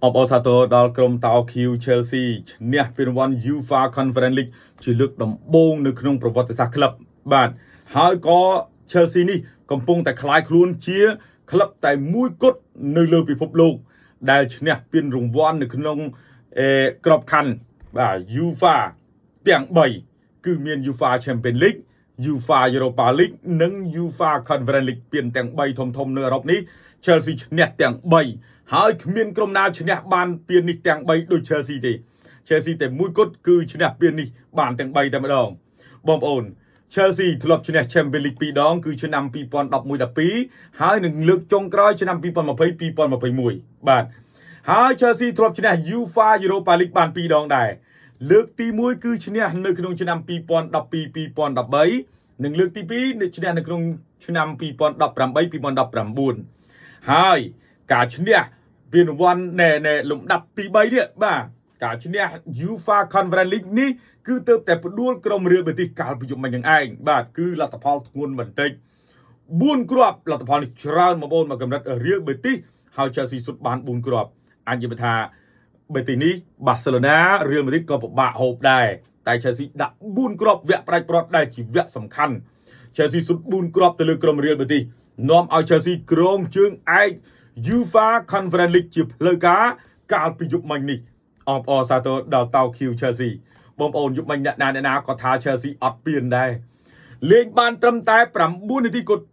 អបអរសាទរដល់ក្រុមតោខៀវ Chelsea ឈ្នះពានរង្វាន់ UEFA Conference League ជាលើកដំបូងនៅក្នុងប្រវត្តិសាស្ត្រក្លឹបបាទហើយក៏ Chelsea នេះកំពុងតែក្លាយខ្លួនជាក្លឹបតែមួយគត់នៅលើពិភពលោក ដែលឈ្នះពានរង្វាន់នៅក្នុងអេក្របខ័ណ្ឌបាទ UEFA ទាំង3គឺមាន UEFA Champions League UEFA Europa League និង UEFA Conference League ពានទាំង3ធំធំៗនៅអឺរ៉ុបនេះ Chelsea ឈ្នះទាំង3ហើយគ្មានក្រុមណាឈ្នះបានពាននេះទាំង3ដូច Chelsea ទេ Chelsea តែមួយគត់គឺឈ្នះពាននេះបានទាំង3តែម្ដងបងប្អូន Chelsea ធ្លាប់ឈ្នះ Champions League 2ដងគឺឆ្នាំ2011-12ហើយនឹងលើកចុងក្រោយឆ្នាំ2020-2021បាទហើយ Chelsea ធ្លាប់ឈ្នះ UEFA Europa League បាន2ដងដែរលើកទី1គឺឈ្នះនៅក្នុងឆ្នាំ2012-2013និងលើកទី2នៅឈ្នះនៅក្នុងឆ្នាំ2018-2019ហើយការឈ្នះពានរង្វាន់ណែណែលំដាប់ទី3នេះបាទការឈ្នះ UEFA Conference League នេះគឺទៅតែផ្ដួលក្រុម Real Betis កាលពីយប់មិញហ្នឹងឯងបាទគឺលទ្ធផលធ្ងន់បន្តិច4គ្រាប់លទ្ធផលនេះច្រើនបងប្អូនមកកម្រិត Real Betis ហើយ Chelsea សុទ្ធបាន4គ្រាប់អញនិយាយថា Betis នេះ Barcelona Real Madrid ក៏ពិបាកហូបដែរតែ Chelsea ដាក់4គ្រាប់វគ្គផ្ដាច់ព្រាត់ដែលជាវគ្គសំខាន់ Chelsea សុទ្ធ4គ្រាប់ទៅលើក្រុម Real Betis នាំឲ្យ Chelsea គ្រងជើងឯក UEFA Conference League ជាផ្លូវការកាលពីយប់មិញនេះអបអរសាទរដល់តោខៀវ Chelsea បងប្អូនយប់មិញអ្នកណាអ្នកណាក៏ថា Chelsea អត់ពៀនដែរលេងបានត្រឹមតែ9នាទីគត់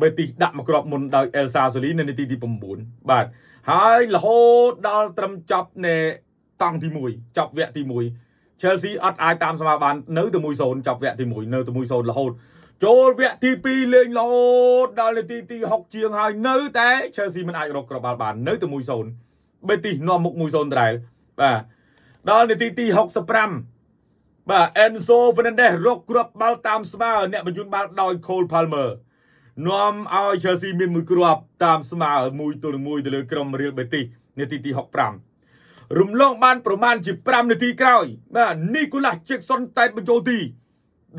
បេទីសដាក់មកគ្រាប់មុនដោយអេលសាសូលីនៅនាទីទី9បាទហើយរហូតដល់ត្រឹមចប់នៃតង់ទី1ចប់វគ្គទី1 Chelsea អត់អាចតាមស្មើបាននៅតែ1-0ចប់វគ្គទី1នៅតែ1-0រហូតចូលវគ្គទី2លេងរហូតដល់នាទីទី6ជាងហើយនៅតែ Chelsea មិនអាចរកគ្រាប់បាល់បាននៅតែ1-0បេទីសនាំមុខ1-0ដដែលបាទដល់នាទីទី65បាទ Enzo Fernandez រកគ្រាប់បាល់តាមស្មើអ្នកបញ្ជូនបាល់ដោយ Cole Palmer នាំឲ្យ Chelsea មានមួយគ្រាប់តាមស្មើ1-1ទៅលើក្រុម Real Betis នាទីទី65រំលងបានប្រមាណជា5នាទីក្រោយបាទ Nicolas Jackson តែតបញ្ចូលទី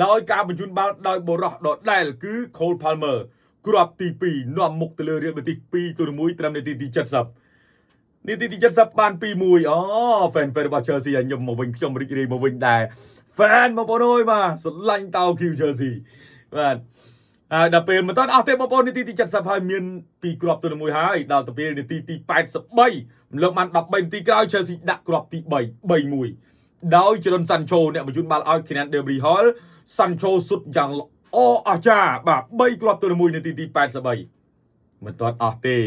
ដោយការបញ្ជូនបាល់ដោយបរោះដដែលគឺ Cole Palmer គ្រាប់ទី2នាំមុខទៅលើ Real Betis 2-1ត្រឹមនាទីទី70នាទីទី70បាន2-1អូ fan fan របស់ Chelsea ឲ្យខ្ញុំមកវិញខ្ញុំរីករាយមកវិញដែរ fan បងប្អូនអើយបាទស្រឡាញ់តោខៀវ Chelsea បាទហើយដល់ពេលមិនតាន់អស់ទេបងប្អូននាទីទី70ហើយមាន2គ្រាប់ទៅ1ហើយដល់ទៅពេលនាទីទី83លើកបាន13នាទីក្រោយ Chelsea ដាក់គ្រាប់ទី3 3-1ដោយ Jadon Sancho អ្នកបញ្ជូនបាល់ឲ្យ Kenan Demirbay Sancho សុទ្ធយ៉ាងល្អអស្ចារ្យបាទ3គ្រាប់ទៅ1នាទីទី83មិនទាន់អស់ទេ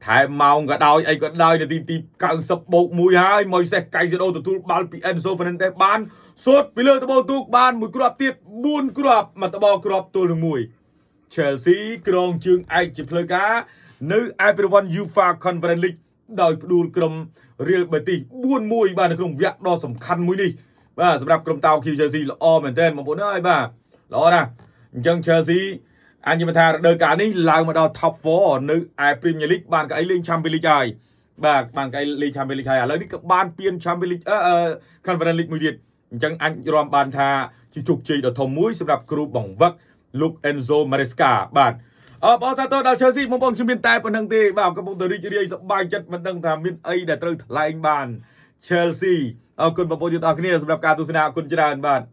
ថែមម៉ោងក៏ដោយអីក៏ដោយនាទីទី90បូក1ហើយម៉ុយសេសកៃសេដូទទួលបាល់ពី Enzo Fernandez បានសុទ្ធពីលើដបទូកបានមួយគ្រាប់ទៀត4គ្រាប់មកដបគ្រាប់ទល់នឹង1 Chelsea ក្រងជើងឯកជាផ្លូវការនៅឯពានរង្វាន់ UEFA Conference League ដោយផ្ដួលក្រុម Real Betis 4-1បាទនៅក្នុងវគ្គដ៏សំខាន់មួយនេះបាទសម្រាប់ក្រុមតោខៀវ Chelsea ល្អមែនទែនបងប្អូនអើយបាទល្អណាស់អញ្ចឹង Chelsea អញនិយាយថារដូវកាលនេះឡើងមកដល់ top 4នៅឯ Premier League បានកៅអីលេង Champions League ហើយបាទបានកៅអីលេង Champions League ហើយឥឡូវនេះក៏បានពាន Champions League អឺ Conference League មួយទៀតអញ្ចឹងអញរំបានថាជាជោគជ័យដ៏ធំមួយសម្រាប់គ្រូបង្វឹកលោក Enzo Maresca បាទអបអរសាទរដល់ Chelsea បងប្អូនខ្ញុំមានតែប៉ុណ្្នឹងទេបាទកំពុងតែរីករាយសប្បាយចិត្តមិនដឹងថាមានអីដែលត្រូវថ្លែងបាន Chelsea អរគុណបងប្អូនទាំងអស់គ្នាសម្រាប់ការទស្សនាអរគុណច្រើនបាទ។